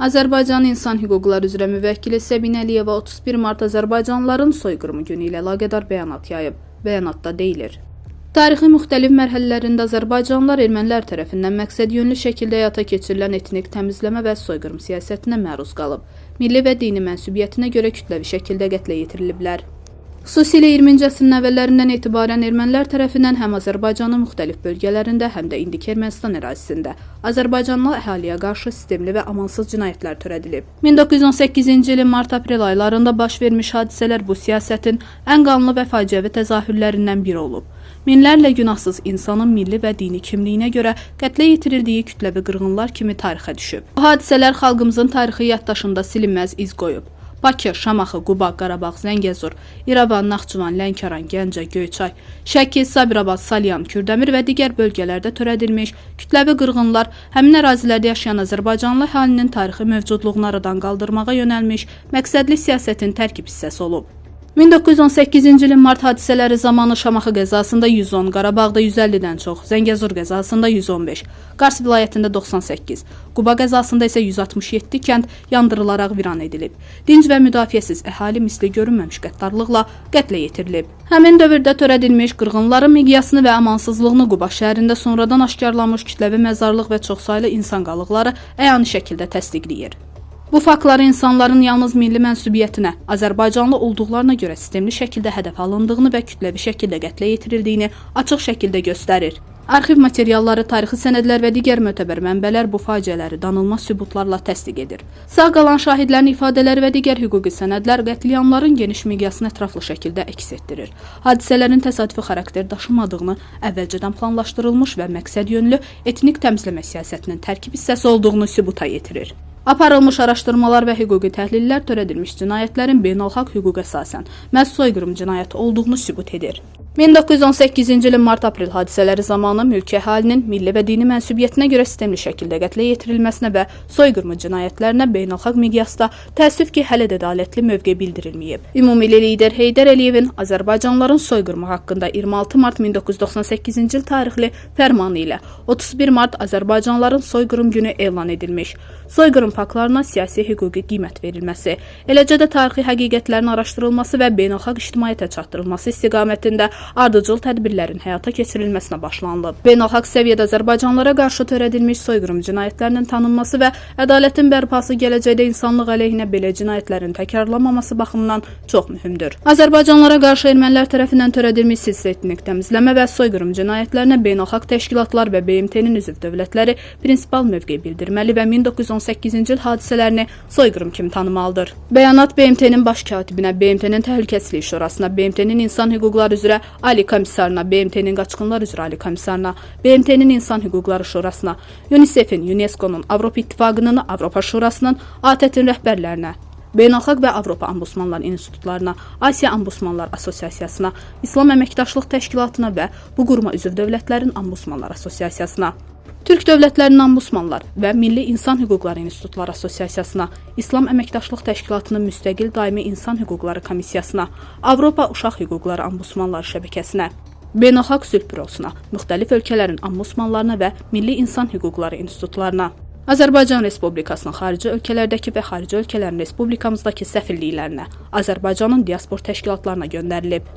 Azərbaycan İnsan Hüquqları üzrə müvəkkili Səbinə Əliyeva 31 mart Azərbaycanlıların soyqırımı günü ilə əlaqədar bəyanat yayıb. Bəyanatda deyilir: Tarixin müxtəlif mərhələlərində Azərbaycanlılar ermənilər tərəfindən məqsədyönlü şəkildə həyata keçirilən etnik təmizləmə və soyqırım siyasətinə məruz qalıb. Milli və dini mənsubiyyətinə görə kütləvi şəkildə qətlə yetiriliblər. Xüsusilə 20-ci əsrin əvvəllərindən etibarən ermənilər tərəfindən həm Azərbaycanın müxtəlif bölgələrində, həm də indiki Ermənistan ərazisində Azərbaycanlı əhaliyə qarşı sistemli və amansız cinayətlər törədilib. 1918-ci ilin mart-aprel aylarında baş vermiş hadisələr bu siyasətin ən qanlı və faciəvi təzahürlərindən biri olub. Minlərlə günahsız insanın milli və dini kimliyinə görə qətlə yetirildiyi kütləvi qırğınlar kimi tarixə düşüb. Bu hadisələr xalqımızın tarixi yaddaşında silinməz iz qoyub. Bakı, Şamaxı, Quba, Qarabağ, Zəngəzur, İrəvan, Naxçıvan, Lənkəran, Gəncə, Göyçay, Şəki, Sabirabad, Salyan, Kürdəmir və digər bölgələrdə törədilmiş kütləvi qırğınlar həmin ərazilərdə yaşayan Azərbaycanlı əhalinin tarixi mövcudluğunu aradan qaldırmağa yönəlmiş məqsədli siyasətin tərkib hissəsi olub. 1918-ci ilin mart hadisələri zamanı Şamaxı qəzasında 110, Qarabağda 150-dən çox, Zəngəzur qəzasında 115, Qars vilayətində 98, Quba qəzasında isə 167 kənd yandırılaraq viran edilib. Dinc və müdafiəsiz əhali misli görünməmiş qəddarlıqla qətlə yetirilib. Həmin dövrdə törədilmiş qırğınların miqyasını və amansızlığını Quba şəhərində sonradan aşkarlanmış kütləvi məzarlıq və çoxsaylı insan qalıqları əyani şəkildə təsdiqləyir. Bu faktları insanların yalnız milli mənsubiyyətinə, Azərbaycanlı olduqlarına görə sistemli şəkildə hədəf alındığını və kütləvi şəkildə qətlə yetirildiyi açıq şəkildə göstərir. Arxiv materialları, tarixi sənədlər və digər mötəbər mənbələr bu faciələri danılmaz sübutlarla təsdiq edir. Sağ qalan şahidlərin ifadələri və digər hüquqi sənədlər qətliamların geniş miqyasını ətraflı şəkildə əks etdirir. Hadisələrin təsadüfi xarakter daşımadığını, əvvəlcədən planlaşdırılmış və məqsədyönlü etnik təmizləmə siyasətinin tərkib hissəsi olduğunu sübuta yetirir. Aparılmış araşdırmalar və hüquqi təhlillər törədilmiş cinayətlərin beynəlxalq hüquqa əsasən məhz soyqırım cinayəti olduğunu sübut edir. 1918-ci ilin mart-aprel hadisələri zamanı mülki əhalinin milli və dini mənsubiyyətinə görə sistemli şəkildə qətlə yetirilməsinə və soyqırımı cinayətlərinə beynəlxalq miqyasda təəssüf ki, hələ də ədalətli mövqe bildirilməyib. Ümummilli lider Heydər Əliyevin Azərbaycanlıların soyqırımı haqqında 26 mart 1998-ci il tarixli fərmanı ilə 31 mart Azərbaycanlıların soyqırım günü elan edilmiş. Soyqırım faktlarına siyasi hüquqi qiymət verilməsi, eləcə də tarixi həqiqətlərin araşdırılması və beynəlxalq ictimaiyyətə çatdırılması istiqamətində ardıcıl tədbirlərin həyata keçirilməsinə başlanılıb. Beynəlxalq səviyyədə Azərbaycanlılara qarşı törədilmiş soyqırım cinayətlərinin tanınması və ədalətin bərpası gələcəkdə insanlıq əleyhinə belə cinayətlərin təkrarlanmaması baxımından çox mühümdür. Azərbaycanlılara qarşı ermənilər tərəfindən törədilmiş silsilə etnik təmizləmə və soyqırım cinayətlərinə beynəlxalq təşkilatlar və BMT-nin üzv dövlətləri prinsipial mövqe bildirməli və 1918-ci il hadisələrini soyqırım kimi tanımalıdır. Bəyanat BMT-nin baş katibinə, BMT-nin Təhlükəsizlik Şurasına, BMT-nin İnsan Hüquqları üzrə Ali Komissarına, BMT-nin Qaçqınlar üzrə Ali Komissarına, BMT-nin İnsan Hüquqları Şurasına, UNICEF-in, UNESCO-nun, Avropa İttifaqının, Avropa Şurasının, ATƏT-in rəhbərlərinə, Beynəlxalq və Avropa Ombudsmanlar institutlarına, Asiya Ombudsmanlar Assosiasiyasına, İslam Əməkdaşlıq Təşkilatına və bu quruma üzv dövlətlərin Ombudsmanlar Assosiasiyasına, Türk dövlətlərinin Ombudsmanlar və Milli İnsan Hüquqları İnstitutları Assosiasiyasına, İslam Əməkdaşlıq Təşkilatının Müstəqil Daimi İnsan Hüquqları Komissiyasına, Avropa Uşaq Hüquqları Ombudsmanları Şəbəkəsinə, Beynəlxalq Sülh Bürosuna, müxtəlif ölkələrin ombudsmanlarına və Milli İnsan Hüquqları İnstitutlarına, Azərbaycan Respublikasının xarici ölkələrdəki və xarici ölkələrin respublikamızdakı səfirliklərinə, Azərbaycanın diaspor təşkilatlarına göndərilib.